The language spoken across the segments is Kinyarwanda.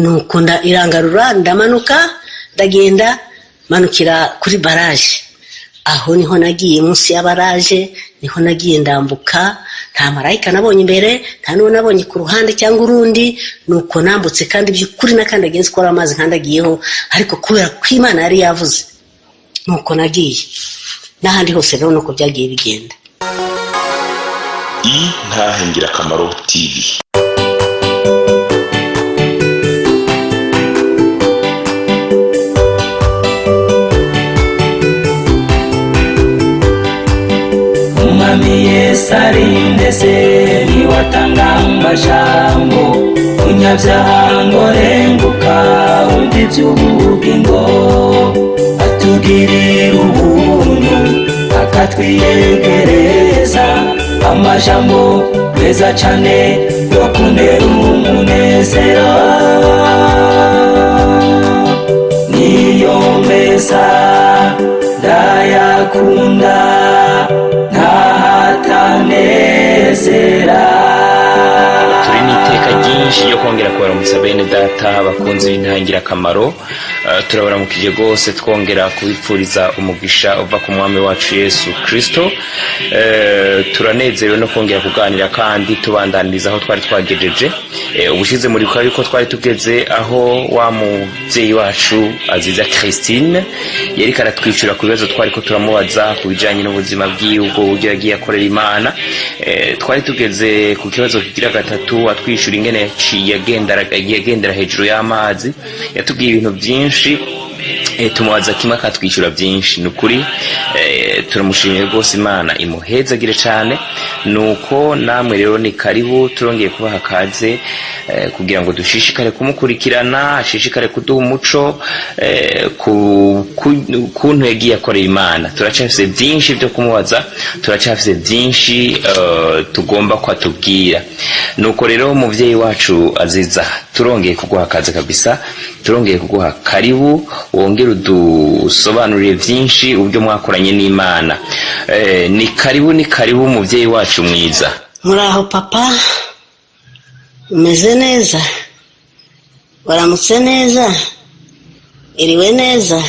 Nuko irangarura, ndamanuka, ndagenda manukira kuri baraje. Aho niho nagiye munsi ya baraje, niho nagiye ndambuka. Nta marayika nabonye imbere, nta n'uwo nabonye ku ruhande cyangwa urundi. Nuko nambutse, kandi by'ukuri nakandagiye nzi ko ari amazi nkandagiyeho, ariko kubera ko Imana yari yavuze, nuko nagiye. N'ahandi hose rero nuko byagiye bigenda. Intahe Ngirakamaro TV. Umwami Yesu arindese, niwe atanga amajambo. Munyabyaha ngo renguka, wumva iby'ubugingo. Atugirira ubuntu, akatwiyegereza amajambo meza cane yo kuntera umunezero. Niyo meza ndayakunda, ntahatanezera. Turi n'iteka ryinshi ryo kongera kubaramutsa, bene data bakunze b'intangirakamaro. Turabaramukije rwose, twongera kubipfuriza umugisha uva ku mwami wacu Yesu Kristo. Turanezerewe no kongera kuganira kandi tubandaniriza aho twari twagejeje ubushize. Muri yuko twari tugeze aho wa mubyeyi wacu Aziza Christine yariko aratwicura ku bibazo twari ko turamubaza ku bijanye n'ubuzima bwiwe, ubwo buryo yagiye akorera Imana. Twari tugeze ku kibazo kigira gatatu, atwishyura ingene yaciye yagendera hejuru y'amazi. Yatubwiye ibintu byinshi, tumubaza kimwe akatwishyura byinshi. Ni ukuri, turamushimiye rwose, Imana imuhezagire cyane. Nuko namwe rero ni karibu, turongeye kubaha kaze kugira ngo dushishikare kumukurikirana, ashishikare kuduha umuco ku kuntu yagiye akorera Imana. Turacyafise byinshi byo kumubaza, turacyafise byinshi tugomba ko atubwira. Nuko rero, umuvyeyi wacu Aziza, turongeye kuguha akazi kabisa, turongeye kuguha karibu, wongere udusobanurire byinshi uburyo mwakoranye n'Imana. Ni karibu, ni karibu, umuvyeyi wacu mwiza. Muraho papa, umeze neza? Waramutse neza? Iriwe neza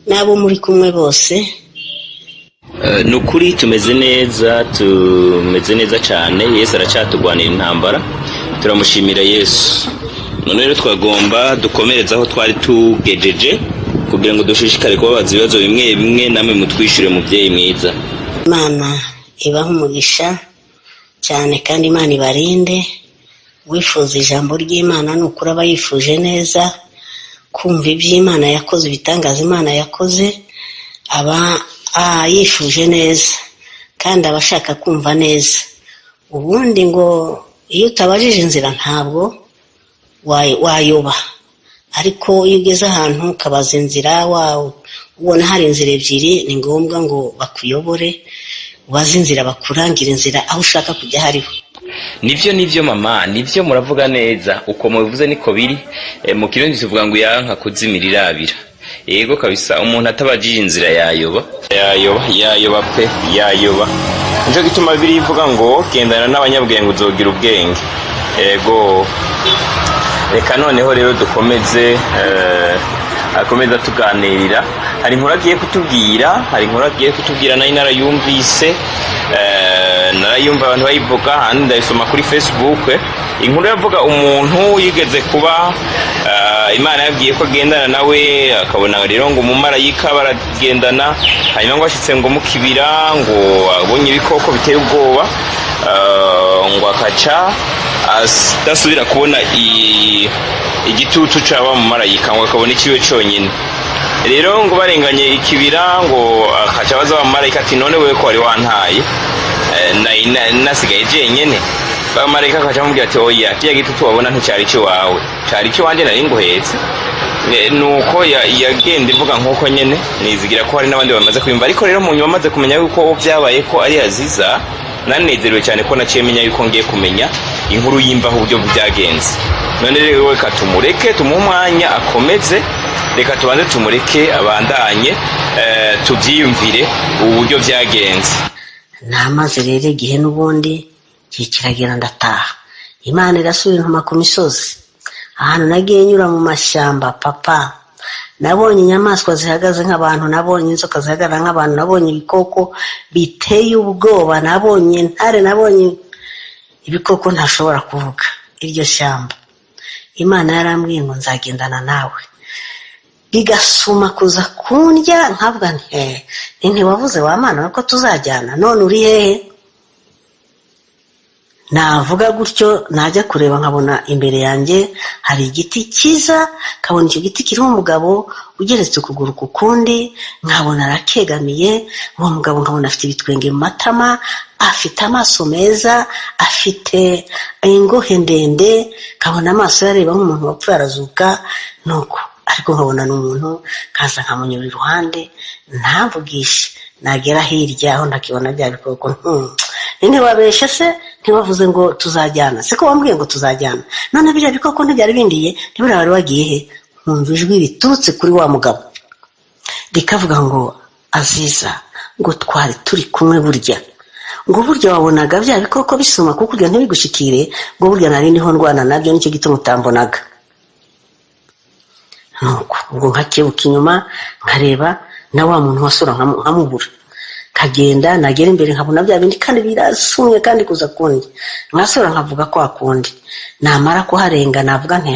n'abo muri kumwe bose? Ni ukuri tumeze neza, tumeze neza cyane. Yesu aracyatugwanira intambara, turamushimira Yesu. None rero twagomba dukomereze aho twari tugejeje kugira ngo dushishikare kubabaza ibibazo bimwe bimwe, namwe mutwishyure, mubyeyi mwiza. Imana ibahe umugisha cyane kandi Imana ibarinde. Wifuza ijambo ry'Imana, ni ukuri aba yifuje neza kumva iby'Imana yakoze, ibitangaza Imana yakoze. Aba yifuje neza kandi aba ashaka kumva neza. Ubundi ngo iyo utabajije inzira ntabwo wayoba, ariko iyo ugeze ahantu ukabaza inzira, ubona hari inzira ebyiri, ni ngombwa ngo bakuyobore, ubaze inzira, bakurangira inzira aho ushaka kujya hariho. Nivyo, nivyo mama, nivyo, muravuga neza. Uko mubivuze niko biri. Mu Kirundi tuvuga ngo yanka kuzimira irabira. Yego kabisa, umuntu atabajije inzira yayoba, yayoba, yayoba pe, yayoba. Nico gituma Bibiliya ivuga ngo gendana n'abanyabwenge uzogira ubwenge. Yego, reka noneho rero dukomeze, akomeza tuganirira. Hari inkuru agiye kutubwira, hari inkuru agiye kutubwira, nayo narayumvise, narayumva abantu bayivuga, ahandi ndayisoma kuri Facebook. Inkuru yavuga umuntu yigeze kuba Imana yabwiye ko agendana nawe, akabona rero ngo umumarayika baragendana, hanyuma ngo ashitse ngo mu kibira ngo abonye ibikoko biteye ubwoba, ngo akaca adasubira kubona igitutu c'aba mumarayika, ngo akabona ikiwe conyine. Rero ngo barenganye ikibira, ngo akaca abaza wa mumarayika ati: "None wewe ko wari wantaye, nasigaye jenyene?" Bamarayika akaca amubwira ati: "Oya, kiriya gitutu wabona nticyari icy'iwawe, cari icy'iwanje, nari nguhetse." Nuko yagenda ivuga nk'uko nyene. Nizigira ko hari n'abandi bamaze kuyumva, ariko rero mu nyuma amaze kumenya yuko byabaye ko ari Aziza, nanezerewe cyane ko naciye menya yuko ngiye kumenya inkuru y'imvaho uburyo byagenze. None rero reka tumureke, tumuhe umwanya akomeze, reka tubanze tumureke abandanye, tubyiyumvire ubu buryo byagenze. Namaze rero igihe n'ubundi, igihe kiragera ndataha. Imana irasubira intuma ku misozi, ahantu nagiye nyura mu mashyamba papa. Nabonye inyamaswa zihagaze nk'abantu, nabonye inzoka zihagarara nk'abantu, nabonye ibikoko biteye ubwoba, nabonye intare, nabonye ibikoko ntashobora kuvuga. Iryo shyamba Imana yarambwiye ngo nzagendana nawe, bigasuma kuza kundya, nkavuga nti ntiwavuze wa Mana ko tuzajyana, none uri hehe? Navuga gutyo, najya kureba nkabona imbere yanjye hari igiti cyiza, nkabona icyo giti kiriho umugabo ugeretse ukuguru ku kundi, nkabona arakegamiye. Uwo mugabo nkabona afite ibitwenge mu matama, afite amaso meza, afite ingohe ndende, nkabona amaso ye areba nk'umuntu wapfuye arazuka. Nuko ariko nkabona ni umuntu, nkaza nkamunyura iruhande ntavugishe. Nagera hirya aho ntakibona bya bikoko, ntiwabeshe se? Ntiwavuze ngo tuzajyana se? Ko wambwiye ngo tuzajyana, none biriya bikoko ntibyari bindiye? Ntiburiya wari wagiye he? Nkumva ijwi riturutse kuri wa mugabo rikavuga ngo: "Aziza," ngo, "twari turi kumwe burya," ngo, "burya wabonaga bya bikoko bisuma kuko urya ntibigushikire," ngo, "burya nari ndiho ndwana nabyo, nicyo gituma utambonaga." Nuko ubwo nkakebuka inyuma nkareba na wa muntu wasura nkamubura, nkagenda, nagera imbere nkabona bya bindi kandi birasumye kandi kuza kundi, nkasura nkavuga kwa kundi. Namara kuharenga navuga nti: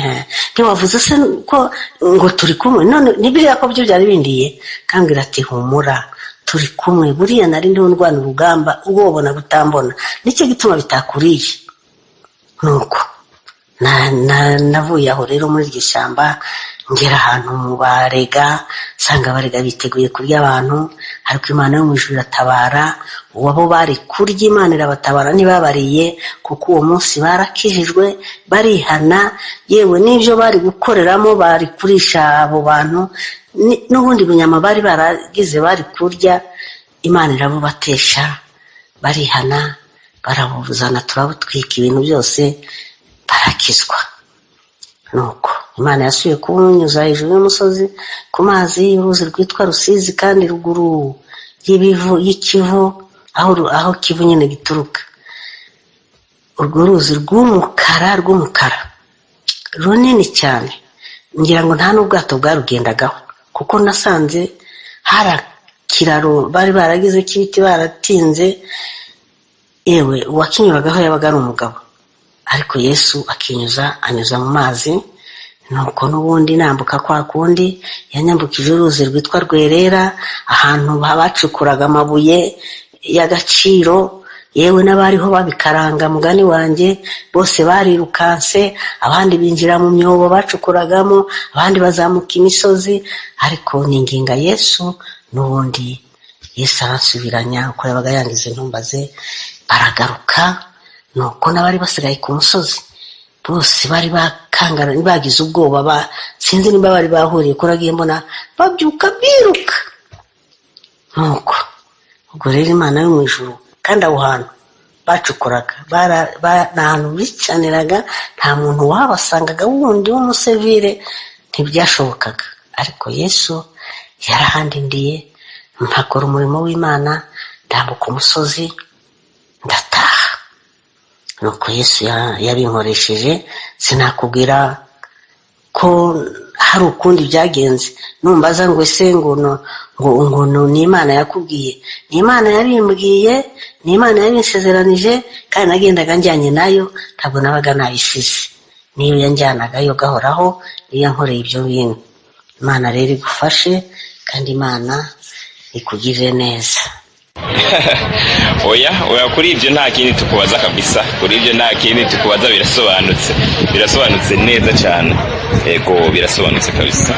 "Ntiwavuze se ko ngo turi kumwe? None ntibiriya ko byo byari bindiye?" Kambwira ati: "Humura, turi kumwe, buriya nari ndiho ndwana urugamba, ubwo wabona butambona, nicyo gituma bitakuriye." Nuko navuye aho rero muri iryo shyamba, ngera ahantu mu Barega, nsanga Abarega biteguye kurya abantu, ariko Imana yo mu ijuru iratabara. Uwabo bari kurya, Imana irabatabara, ntibabariye, kuko uwo munsi barakijijwe, barihana. Yewe n'ibyo bari gukoreramo, bari kurisha abo bantu n'ubundi bunyama bari baragize bari kurya, Imana irabubatesha, barihana, barabuzana, turabutwika ibintu byose, barakizwa. Nuko Imana yasubiye kunyuza hejuru y'umusozi ku mazi y'uruzi rwitwa Rusizi, kandi ruguru y'ibivu y'ikivu, aho Kivu nyine gituruka. Urwo ruzi rw'umukara runini cyane, ngira ngo nta n'ubwato bwarugendagaho, kuko nasanze hari ikiraro bari baragize cy'ibiti baratinze. Yewe, uwakinyuragaho yabaga ari umugabo, ariko Yesu akinyuza, anyuza mu mazi. Nuko n'ubundi nambuka kwa kundi, yanyambukije uruzi rwitwa Rwerera, ahantu bacukuraga amabuye y'agaciro. Yewe, n'abariho babikaranga, mugani wanjye, bose barirukanse, abandi binjira mu myobo bacukuragamo, abandi bazamuka imisozi, ariko ninginga Yesu, n'ubundi Yesu aransubiranya uko yabaga yangize ntumbaze. Baragaruka. Nuko n'abari basigaye ku musozi bose bari bakangara, bagize ubwoba, sinzi niba bari bahuriye ko nagiye mbona babyuka biruka. Nuko ubwo rero Imana yo mu ijuru, kandi aho hantu bacukuraga ni ahantu bicaniraga, nta muntu wahabasangaga wundi w'umusevire, ntibyashobokaga. Ariko Yesu yarahandindiye, mpakora umurimo w'Imana, ndambuka umusozi, ndataha. Nuko Yesu yabinkoresheje. Sinakubwira ko hari ukundi byagenze. Numbaza ngo ese ngo ni Imana yakubwiye? Ni Imana yabimbwiye, ni Imana yabinsezeranije, kandi nagendaga njyanye nayo, ntabwo nabaga nayisize. Niyo yanjyanagayo gahoraho, niyo yankoreye ibyo bintu. Imana rero igufashe, kandi Imana ikugirire neza. Oya, oya, kuri ibyo nta kindi tukubaza kabisa, kuri ibyo nta kindi tukubaza, birasobanutse, birasobanutse neza cyane. Yego, birasobanutse kabisa.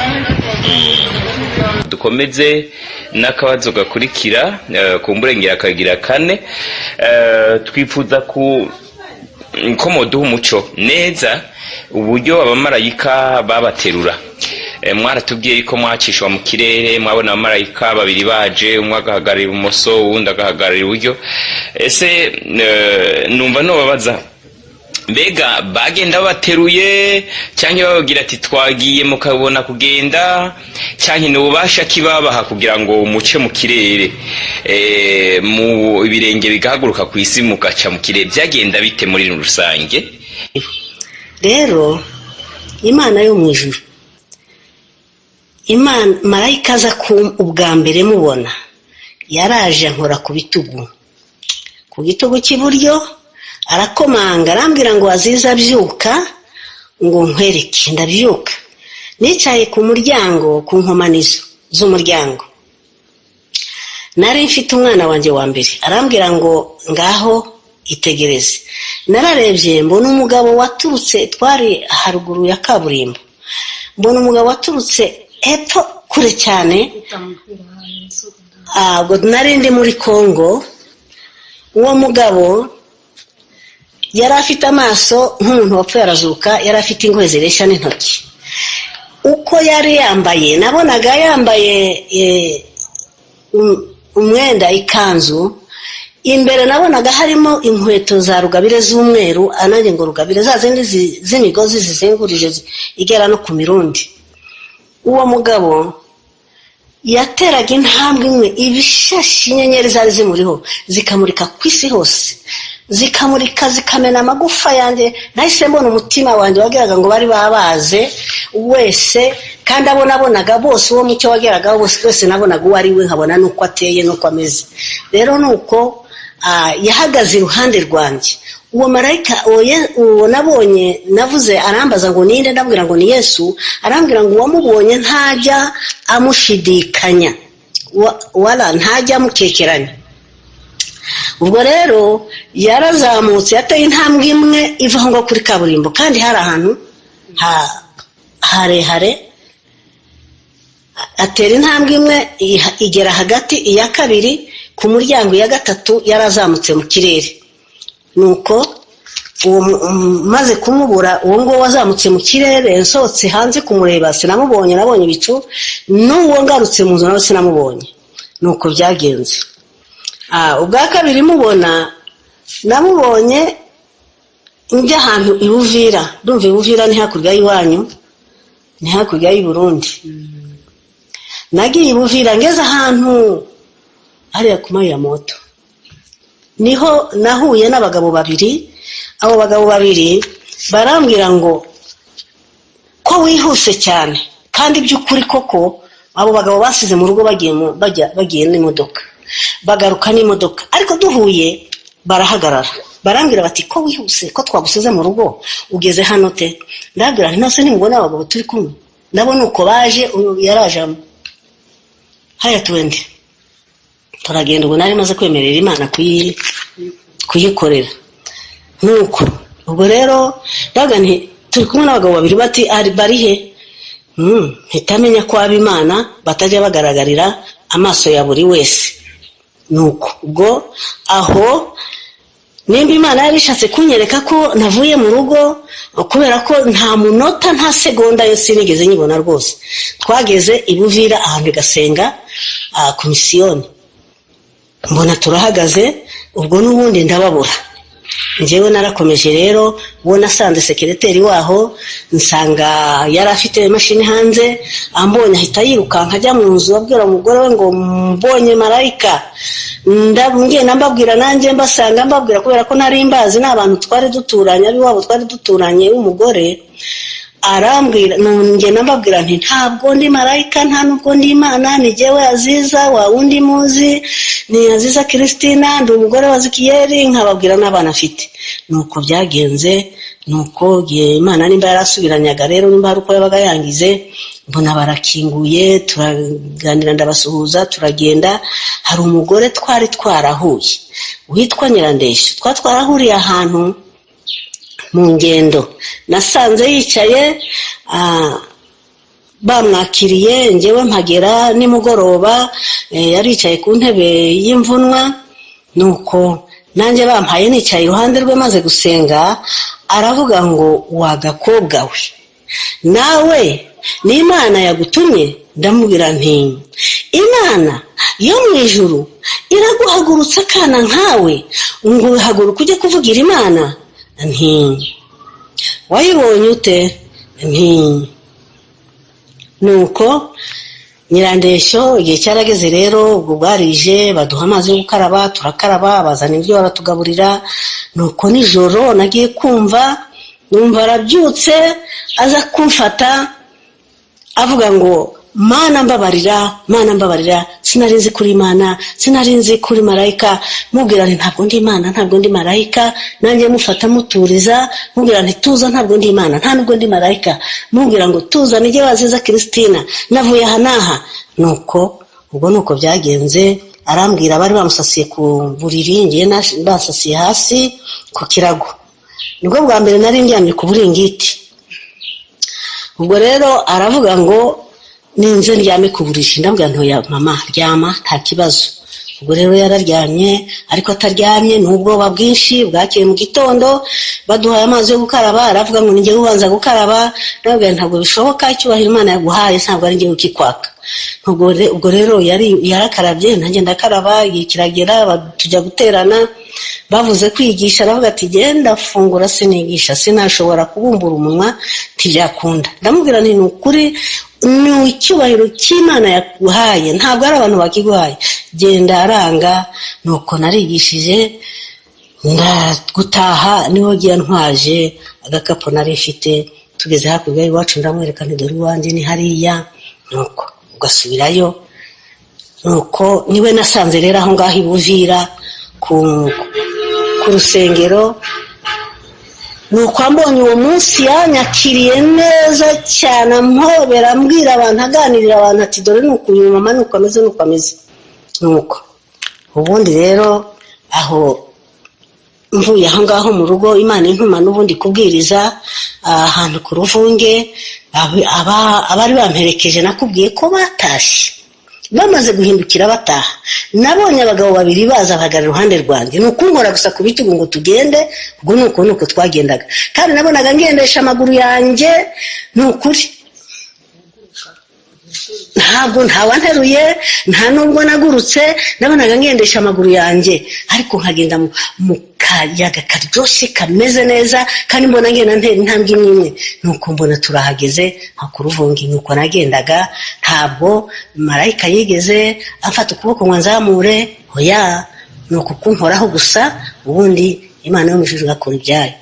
Dukomeze n'akabazo gakurikira, kumbure kagira kane. Twifuza ku ko muduha umuco neza uburyo abamarayika babaterura. Mwaratubwiye yuko mwacishwa mu kirere, mwabona abamarayika babiri baje, umwe agahagarara ibumoso, uwundi agahagarara iburyo. Ese numva nobabaza, mbega bagenda babateruye, cyangwa bababwira ati twagiye mukabona kugenda, cyangwa ni ububasha kibabaha kugira ngo muce mu kirere, mu ibirenge bigahaguruka ku isi, mugaca mu kirere? Byagenda bite muri rusange? Rero Imana yo mu ijuru, Imana marayika aza ku ubwa mbere mubona, yaraje ankora ku bitugu, ku gitugu cy'iburyo, arakomanga, arambwira ngo: "Aziza, abyuka ngo nkwereke." Ndabyuka, nicaye ku muryango, ku nkomanizo z'umuryango. Nari mfite umwana wanjye wa mbere. Arambwira ngo: "Ngaho itegereze." Nararebye, mbona umugabo waturutse, twari haruguru ya kaburimbo, mbona umugabo waturutse hepfo kure cyane. Ubwo nari ndi muri Kongo. Uwo mugabo yari afite amaso nk'umuntu wapfuye arazuka, yari afite ingohe zireshya n'intoki. Uko yari yambaye, nabonaga yambaye umwenda, ikanzu, imbere nabonaga harimo inkweto za rugabire z'umweru, ananjye ngo rugabire, za zindi z'imigozi zizengurije, igera no ku mirundi. Uwo mugabo yateraga intambwe imwe, ibishashi, inyenyeri zari zimuriho zikamurika ku isi hose, zikamurika zikamena amagufa yanjye. Nahise mbona umutima wanjye wageraga ngo bari babaze wese, kandi abo nabonaga bose, uwo mucyo wageragaho bose, wese nabonaga uwo ari we, nkabona n'uko ateye n'uko ameze. Rero ni uko yahagaze iruhande rwanjye, uwo marayika, uwo nabonye navuze. Arambaza ngo: "Ninde?" Ndabwira ngo: "Ni Yesu." Arambwira ngo: "Uwamubonye ntajya amushidikanya, wala ntajya amukekeranya." Ubwo rero yarazamutse, yateye intambwe imwe iva aho ngaho kuri kaburimbo, kandi hari ahantu harehare. Atera intambwe imwe, igera hagati, iya kabiri ku muryango, iya gatatu yarazamutse mu kirere. Nuko uwo maze kumubura, uwo nguwo wazamutse mu kirere, nsohotse hanze kumureba sinamubonye, nabonye ibicu. N'uwo ngarutse mu nzu nawe sinamubonye. Nuko byagenze. Ubwa kabiri mubona, namubonye njya ahantu i Buvira. Ndumva i Buvira ni hakurya y'iwanyu, ni hakurya y'i Burundi. Nagiye i Buvira, ngeze ahantu hariya ku ya moto, niho nahuye n'abagabo babiri. Abo bagabo babiri barambwira ngo: "Ko wihuse cyane?" Kandi by'ukuri koko abo bagabo basize mu rugo bagiye bagiye n'imodoka, bagaruka n'imodoka. Ariko duhuye barahagarara, barambwira bati: "Ko wihuse, ko twagusize mu rugo, ugeze hano te?" Ndababwira nti: "Nose ntimubona abagabo turi kumwe nabo?" Nuko baje, uyu yarajamo haya, tuwende. Turagenda. Ubwo nari maze kwemerera Imana kuyikorera. Nuko ubwo rero ndavuga nti: "Turi kumwe n'abagabo babiri." Bati: "Ari bari he?" Mpita menya ko ab'Imana batajya bagaragarira amaso ya buri wese. Nuko ubwo aho, nimba Imana yari ishatse kunyereka ko navuye mu rugo, kubera ko nta munota, nta segonda yo sinigeze nyibona rwose. Twageze i Buvira ahantu igasenga ku misiyoni, mbona turahagaze, ubwo n'ubundi ndababura. Njyewe narakomeje rero. Uwo nasanze sekereteri waho, nsanga yari afite imashini hanze. Ambonye ahita yirukanka ajya mu nzu, abwira umugore we ngo: "Mbonye marayika." Ngenda mbabwira, nanjye mbasanga mbabwira, kubera ko nari mbazi, ni abantu twari duturanye, ab'iwabo twari duturanye w'umugore. Arambwira, ngenda mbabwira nti: "Ntabwo ndi marayika, nta nubwo ndi Imana, ni jyewe Aziza wa wundi muzi, ni Aziza Christina, ndi umugore wa Zikiyeri." Nkababwira n'abana afite. Nuko byagenze. Nuko igihe Imana nimba yarasubiranyaga rero, nimba hari uko yabaga yangize, mbona barakinguye, turaganira, ndabasuhuza, turagenda. Hari umugore twari twarahuye witwa Nyirandeshyo, twari twarahuriye ahantu mu ngendo. Nasanze yicaye, bamwakiriye. Ngewe mpagera nimugoroba, yari yicaye ku ntebe y'imvunwa. Nuko nanjye bampaye nicaye iruhande rwe. Maze gusenga, aravuga ngo: "Wa gakobwa we, nawe ni Imana yagutumye?" Ndamubwira nti: "Imana yo mu ijuru iraguhagurutsa akana nkawe ngo haguruka ujye kuvugira Imana?" Nti: "Wayibonye ute?" Nti nuko Nyirandeshyo igihe cyarageze rero, ubwo bwarije, baduha amazi yo gukaraba, turakaraba, bazana ibyo baratugaburira. Nuko nijoro nagiye kumva Numva arabyutse aza kumfata avuga ngo: "Mana mbabarira, Mana mbabarira, sinari nzi kuri Imana, sinari nzi kuri marayika." Mubwira nti: "Ntabwo ndi Imana, ntabwo ndi marayika." Nanjye mufata muturiza, mubwira nti: "Tuza, ntabwo ndi Imana, nta nubwo ndi marayika." Mubwira ngo: "Tuza, nijye waziza Christina, navuye aha n'aha." Nuko ubwo nuko byagenze. Arambwira, bari bamusasiye ku buriri, ngiye basasiye hasi ku kirago. Nibwo bwa mbere nari ndyamye ku buringiti. Ubwo rero aravuga ngo ninze ndyame ku buriri. Ndabwira ntoya: "Mama, ryama, nta kibazo." Ubwo rero yararyamye, ariko ataryamye ni ubwoba bwinshi. Bwakeye mu gitondo baduhaye amazi yo gukaraba, aravuga ngo: "Nijye ubanza gukaraba." Ndabwira: "Ntabwo bishoboka, icyubahiro Imana yaguhaye ntabwo ari njye ukikwaka." Ubwo rero yari yarakarabye, nanjye ndakaraba. Igihe kiragera tujya guterana. Bavuze kwigisha, aravuga ati: "Genda fungura, sinigisha, sinashobora kubumbura umunwa, ntibyakunda." Ndamubwira nti: "Ni ukuri, ni icyubahiro cy'Imana yaguhaye, ntabwo ari abantu bakiguhaye, genda." Aranga. Nuko narigishije, gutaha niho ngiye ntwaje agakapu nari mfite. Tugeze hakurya y'iwacu, ndamwereka nti: "Dore iwanjye ni hariya." Nuko ugasubirayo. Nuko niwe nasanze rero aho ngaho i Buvira ku rusengero. Nuko ambonye uwo munsi yanyakiriye neza cyane, ampobera, ambwira abantu, aganirira abantu ati: "Dore ni uku uyu mama, ni uko ameze, ni uko ameze." Nuko ubundi rero aho mvuye aho ngaho mu rugo, Imana intuma n'ubundi kubwiriza ahantu ku Ruvunge. Abari bamperekeje nakubwiye ko batashye. Bamaze guhindukira bataha, nabonye abagabo babiri baza bahagarara iruhande rwanjye, ni ukunkora gusa ku bitugu ngo tugende. Ubwo ni uko twagendaga, kandi nabonaga ngendesha amaguru yanjye. Ni ukuri, ntabwo ntawanteruye, nta nubwo nagurutse. Nabonaga ngendesha amaguru yanjye, ariko nkagenda mu kayaga karyoshye kameze neza, kandi mbona ngenda ntera intambwe imwe imwe. Nuko mbona turahageze nka ku Ruvungi. Nuko nagendaga, ntabwo marayika yigeze amfata ukuboko ngo anzamure, oya, ni uku kunkoraho gusa, ubundi Imana yo mu ijuru igakora ibyayo.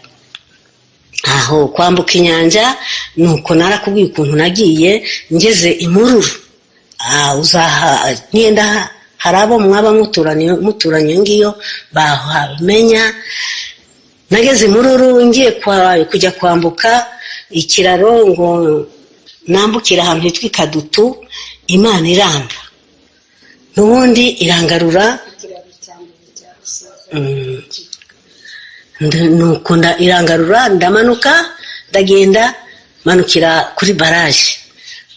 Aho kwambuka inyanja, nuko narakubwiye ukuntu nagiye ngeze imururu. Uzaha niyenda hari abo mwaba muturanye iyo ngiyo bahamenya. Nageze imururu ngiye kujya kwambuka ikiraro ngo nambukire ahantu hitwa Ikadutu, Imana iranga n'ubundi irangarura. Nuko irangarura, ndamanuka, ndagenda manukira kuri baraje.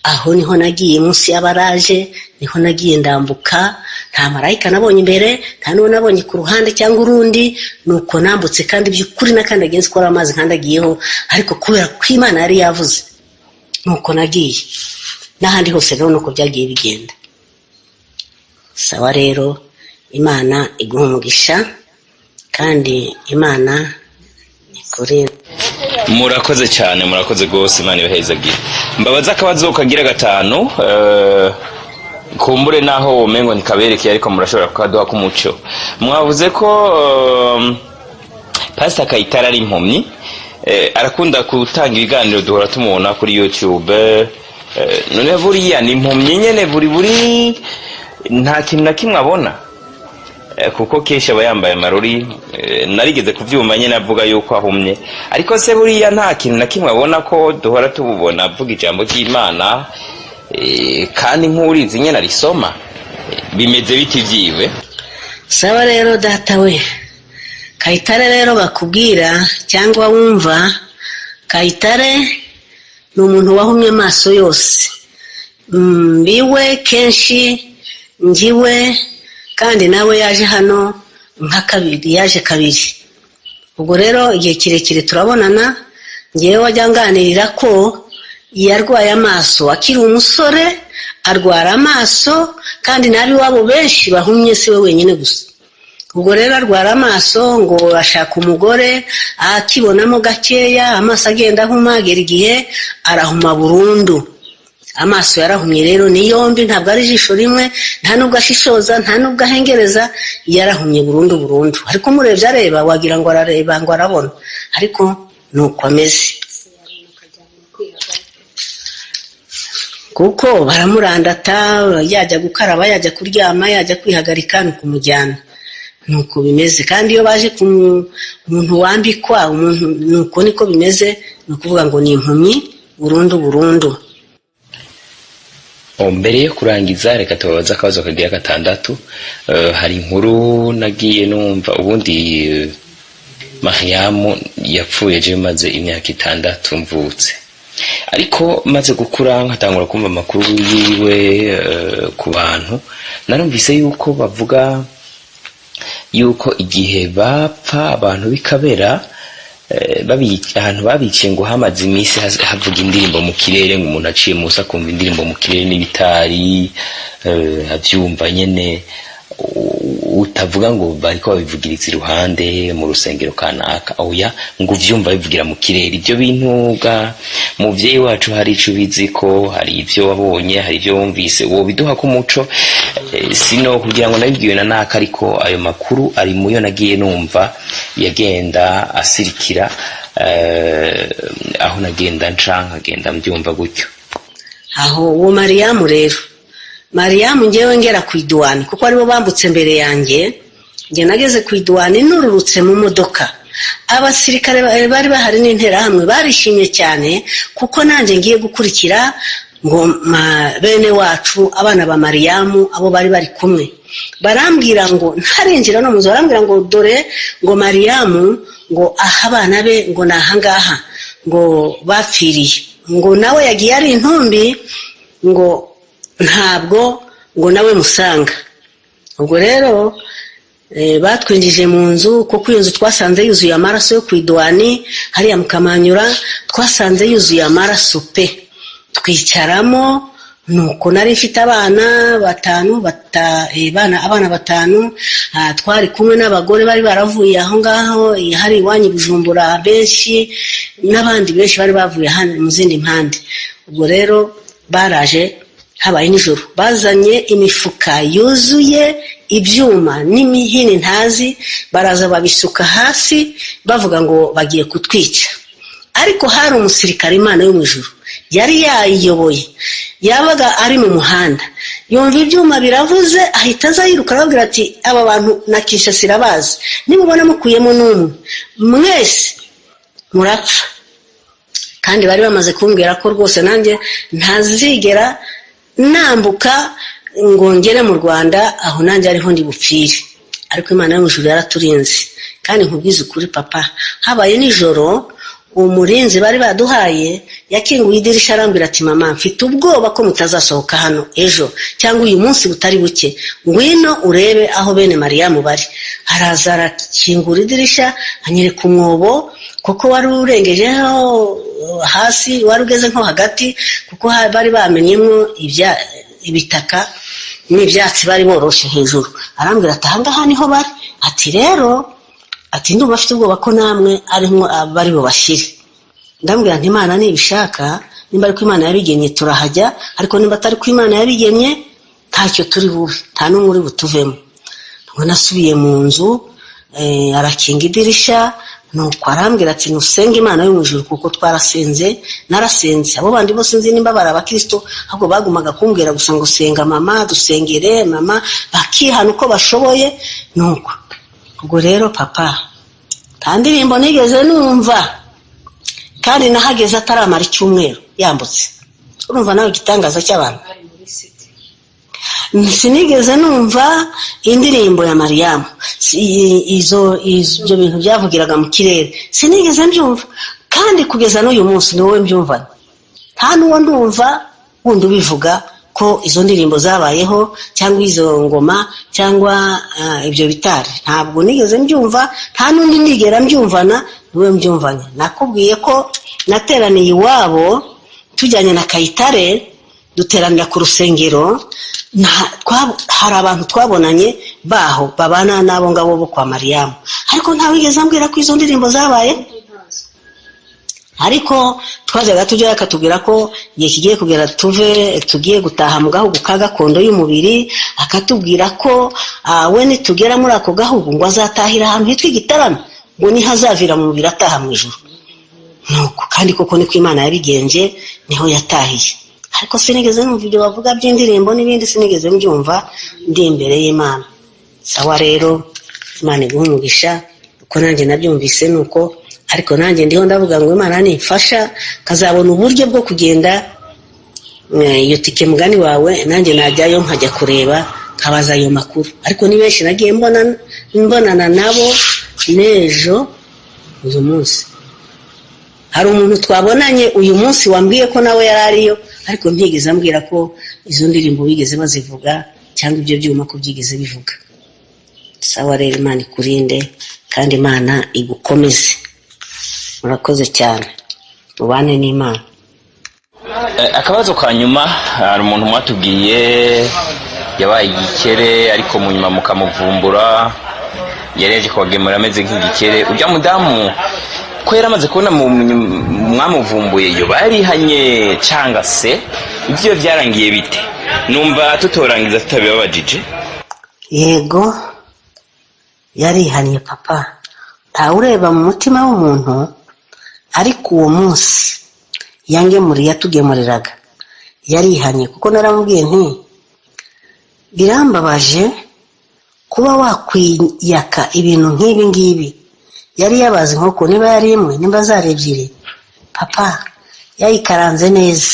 Aho niho nagiye, munsi ya baraje niho nagiye ndambuka. Nta marayika nabonye imbere, nta n'uwo nabonye ku ruhande cyangwa urundi. Nuko nambutse, kandi by'ukuri nakandagiye nzi ko ari amazi nkandagiyeho, ariko kubera ko Imana yari yavuze, nuko nagiye. N'ahandi hose rero nuko byagiye bigenda. Sawa rero, Imana iguha umugisha kandi Imana ikurinde. Murakoze cyane, murakoze rwose, Imana ibahezagire. Mbabaza akabazo kagira gatanu, kumbure naho womengo ntikaberekeye, ariko murashobora kukaduha k'umuco. Mwavuze ko Pastor Kayitare ari impumyi, arakunda gutanga ibiganiro, duhora tumubona kuri YouTube. None buriya ni impumyi nyene buri nta kintu na kimwe abona? Kuko kenshi aba yambaye amarori, narigeze kuvyumva nyene avuga yuko ahumye, ariko se buriya nta kintu na kimwe abona, ko duhora tububona avuga ijambo ry'Imana, kandi nk'urizi nyene arisoma? Bimeze biti vyiwe? Sawa rero data we, Kayitare rero bakubwira cyangwa wumva, Kayitare ni umuntu wahumye amaso yose. Mbiwe kenshi ngiwe, kandi nawe yaje hano nka kabiri, yaje kabiri. Ubwo rero igihe kirekire turabonana. Ngewe wajya nganirira ko yarwaye amaso akiri umusore, arwara amaso, kandi n'ab'iwabo benshi bahumye, si we wenyine gusa. Ubwo rero arwara amaso, ngo ashaka umugore akibonamo gakeya, amaso agenda ahuma, agera igihe arahuma burundu. Amaso yarahumye rero ni yombi, ntabwo ari ijisho rimwe, nta nubwo ashishoza, nta nubwo ahengereza, yarahumye burundu burundu. Ariko umurebye areba wagira ngo arareba, ngo arabona, ariko ni Ni uko ameze, kuko baramurandata, yajya gukaraba, yajya kuryama, yajya kwihagarika, ni ukumujyana. Ni uko bimeze. Kandi iyo baje ku muntu wambikwa umuntu, ni uko niko bimeze, ni ukuvuga ngo ni impumyi burundu burundu. Mbere yo kurangiza, reka tubabaze akabazo kagira gatandatu. Hari inkuru nagiye numva ubundi, Mariyamu yapfuye je maze imyaka 6 mvutse, ariko maze gukura nkatangura kumva amakuru yiwe ku bantu, narumvise yuko bavuga yuko igihe bapfa abantu bikabera, ahantu babiciye ngo hamaze iminsi havuga indirimbo mu kirere, ngo umuntu aciye munsi akumva indirimbo mu kirere n'ibitari, avyumva nyene, utavuga ngo bariko babivugiriza iruhande mu rusengero kanaka, oya, ngo uvyumva bivugira mu kirere. Ibyo bintu ga muvyeyi wacu, hari ico ubizi ko hari ivyo wabonye, hari ivyo wumvise wobiduha ko umuco? Sino kugira ngo nabibwiwe na naka, ariko ayo makuru ari muyo nagiye numva yagenda asirikira, aho nagenda nca nkagenda mbyumva gutyo. Aho uwo Mariyamu rero, Mariyamu, ngewe ngera ku iduwani, kuko aribo bambutse mbere yanjye. Njye nageze ku iduwani nururutse mu modoka, abasirikare bari bahari n'interahamwe barishimye cyane, kuko nanjye ngiye gukurikira ngo bene wacu, abana ba Mariyamu, abo bari bari kumwe. Barambwira ngo ntarinjira no mu nzu, barambwira ngo dore ngo Mariyamu, ngo aha abana be, ngo ni ahangaha ngo bapfiriye, ngo nawe yagiye ari intumbi, ngo ntabwo ngo nawe musanga. Ubwo rero batwinjije mu nzu, kuko iyo nzu twasanze yuzuye amaraso yo ku iduwani hariya mu Kamanyura, twasanze yuzuye amaraso pe. Twicaramo, nuko nari mfite abana batanu, abana batanu, twari kumwe n'abagore bari baravuye aho ngaho, hari iwanyu i Bujumbura benshi, n'abandi benshi bari bavuye hano mu zindi mpande. Ubwo rero baraje habaye nijoro, bazanye imifuka yuzuye ibyuma n'imihini ntazi, baraza babisuka hasi, bavuga ngo bagiye kutwica. Ariko hari umusirikare Imana yo mu ijuru yari yayiyoboye, yabaga ari mu muhanda, yumva ibyuma biravuze, ahita aza yiruka, arababwira ati aba bantu na Kinshasa irabazi, nimubona mukuyemo n'umwe mwese murapfa. Kandi bari bamaze kumbwira ko rwose nanjye ntazigera nambuka ngo ngere mu Rwanda, aho nanjye ariho ndi bupfire. Ariko Imana yo mu ijuru yaraturinze. Kandi nkubwize ukuri papa, habaye nijoro, umurinzi bari baduhaye yakinguye idirishya, arambwira ati mama, mfite ubwoba ko mutazasohoka hano ejo cyangwa uyu munsi butari buke, ngwino urebe aho bene Mariyamu bari. Araza arakingura idirishya, anyereka umwobo, kuko wari urengejeho hasi, wari ugeze nko hagati, kuko bari bamenyemo ibitaka n'ibyatsi bari boroshe hejuru. Arambwira ati ahangaha niho bari, ati rero, ati ndumva afite ubwoba ko namwe arimo bari bubashyire. Ndambwira nti Imana nibishaka, nimba ariko Imana yabigennye turahajya, ariko nimba atari ko Imana yabigennye ntacyo turi bube, nta n'umwe uri butuvemo. Ubwo nasubiye mu nzu, arakinga idirishya, nuko arambwira ati nusenge Imana yo mu ijuru, kuko twarasenze, narasenze. Abo bandi bose nzi nimba bari abakristo, ahubwo bagumaga kumbwira gusa ngo senga mama, dusengere mama, bakihana uko bashoboye. Nuko ubwo rero papa, nta ndirimbo nigeze numva, kandi nahageze ataramara icyumweru yambutse. Urumva nawe igitangaza cy'abantu. Sinigeze numva indirimbo ya Mariyamu, ibyo bintu byavugiraga mu kirere sinigeze mbyumva, kandi kugeza n'uyu munsi ni wowe mbyumvana, nta n'uwo ndumva wundi ubivuga ko izo ndirimbo zabayeho, cyangwa izo ngoma, cyangwa ibyo bitari. Ntabwo nigeze mbyumva, nta n'undi nigera mbyumvana, ni wowe mbyumvanye. Nakubwiye ko nateraniye iwabo tujyanye na Kayitare, duteranira ku rusengero, hari abantu twabonanye baho babana n'abo ngabo bo kwa Mariyamu, ariko ntawigeze ambwira ko izo ndirimbo zabaye. Ariko twajyaga tujyayo akatubwira ko igihe kigiye kugera tuve, tugiye gutaha mu gahugu ka gakondo y'umubiri, akatubwira ko we nitugera muri ako gahugu ngo azatahira ahantu hitwa Igitarama, ngo niho azavira mu mubiri ataha mu ijuru. Nuko kandi koko niko Imana yabigenje, niho yatahiye. Ariko sinigeze numva ibyo bavuga by'indirimbo n'ibindi, sinigeze mbyumva ndi imbere y'Imana. Sawa rero, Imana iguhe umugisha. Uko nanjye nabyumvise nuko, ariko nanjye ndiho ndavuga ngo Imana nimfasha nkazabona uburyo bwo kugenda, iyo tike mugani wawe, nanjye najyayo nkajya kureba, nkabaza ayo makuru. Ariko ni benshi nagiye mbonana nabo n'ejo. Uyu munsi hari umuntu twabonanye uyu munsi wambwiye ko nawe yari ariyo, ariko ntigeze ambwira ko izo ndirimbo bigeze bazivuga cyangwa ibyo byuma ko byigeze bivuga. Sawa rero, Imana ikurinde kandi Imana igukomeze. Murakoze cyane, mubane n'Imana. Akabazo ka nyuma, hari umuntu mwatubwiye yabaye igikere, ariko mu nyuma mukamuvumbura yari yaje kubagemura ameze nk'igikere. Ujya mudamu ko yari amaze kubona mwamuvumbuye, yo barihanye cyangwa se ibyo byarangiye bite? Numva tutorangiza tutabibabajije. Yego, yarihannye papa. Ntawe ureba mu mutima w'umuntu, ariko uwo munsi yangemuriye, yatugemuriraga, yarihannye, kuko naramubwiye nti: "Birambabaje kuba wakwiyaka ibintu nk'ibi ngibi." Yari yabaze inkoko, niba yari imwe, nimba zari ebyiri papa, yayikaranze neza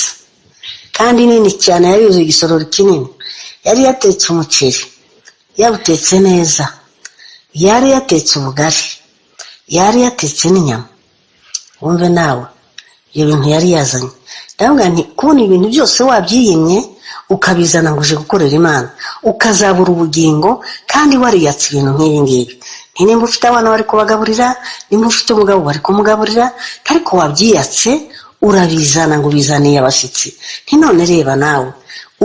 kandi nini cyane, yari yuzuye igisorori kinini. Yari yatetse umuceri, yawutetse neza, yari yatetse ubugari, yari yatetse n'inyama. Wumve nawe ibyo bintu yari yazanye. Ndavuga nti: "Kubona ibintu byose wabyiyimye, ukabizana ngo uje gukorera Imana, ukazabura ubugingo kandi wariyatse ibintu nk'ibi ngibi." Nti: "Nimba ufite abana bari kubagaburira, nimba ufite umugabo bari kumugaburira, ariko wabyiyatse urabizana ngo ubizaniye abashyitsi." Nti: "None reba nawe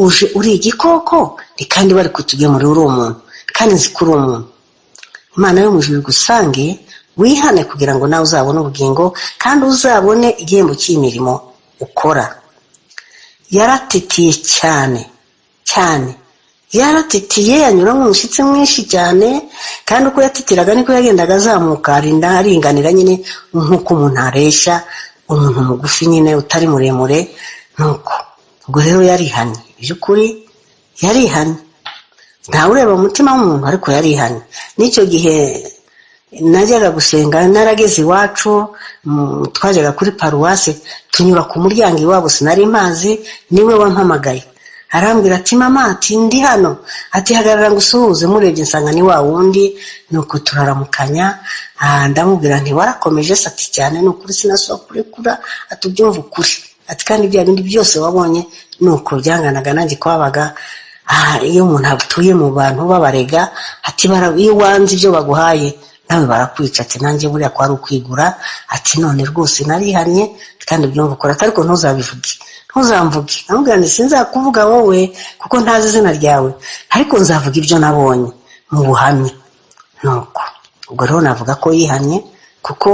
uje uri igikoko." Ni kandi bari kutugemurira uri umuntu, kandi nzi ko uri umuntu. Imana yo mu ijuru igusange, wihane kugira ngo nawe uzabone ubugingo kandi uzabone igihembo cy'imirimo ukora. Yaratitiye cyane cyane, yaratitiye, anyuramo umushyitsi mwinshi cyane. Kandi uko yatitiraga niko yagendaga azamuka, arinda aringanira nyine nk'uko umuntu areshya, umuntu mugufi nyine utari muremure. Nuko ubwo rero yarihannye, by'ukuri yarihannye. Ntawe ureba umutima w'umuntu, ariko yarihannye. N'icyo gihe najyaga gusenga, narageze iwacu, twajyaga kuri paruwasi, tunyura ku muryango iwabo, sinari mpazi. Niwe wampamagaye, arambwira ati: "Mama," ati, "ndi hano," ati, "hagarara ngo usuhuze." Murebye nsanga ni wa wundi. Nuko turaramukanya. Ndamubwira nti: "Warakomeje se?" Ati: "Cyane, ni ukuri sinasubira kurekura." Ati: "Ubyumva ukuri," ati, "kandi bya bindi byose wabonye ni uko byanganaga." Nanjye kwabaga, iyo umuntu atuye mu bantu babarega, ati: "Iyo wanze ibyo baguhaye nawe barakwica." Ati: "Nanjye buriya kwari ukwigura." Ati: "None rwose narihannye kandi ubyumva ukora." Ati: "Ariko ntuzabivuge, ntuzamvuge." Namubwira nti: "Sinzakuvuga wowe kuko ntazi izina ryawe, ariko nzavuga ibyo nabonye mu buhamya." Nuko ubwo rero navuga ko yihannye, kuko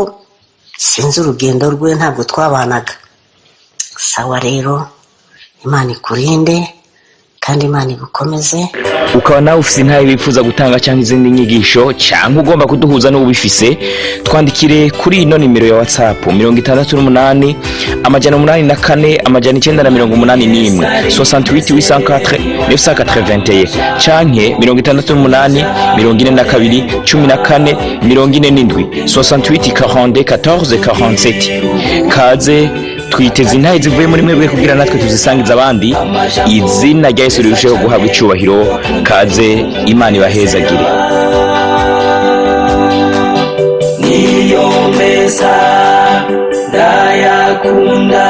sinzi urugendo rwe, ntabwo twabanaga. Sawa rero, Imana ikurinde kandi Imana igukomeze. Ukaba nawe ufite intahe wifuza gutanga cyangwa izindi nyigisho, cyangwa ugomba kuduhuza n'ubifise, twandikire kuri ino nimero ya WhatsApp: 68 804 981, 68 804 981, canke 68 42 14 47, 68 42 14 47. Kaze, twiteze intahe zivuye muri mwebwe kugira natwe tuzisangiza abandi, izina rya Yesu rirusheho guhabwa icyubahiro. Kaze, Imana ibahezagire. Niyo meza ndayakunda.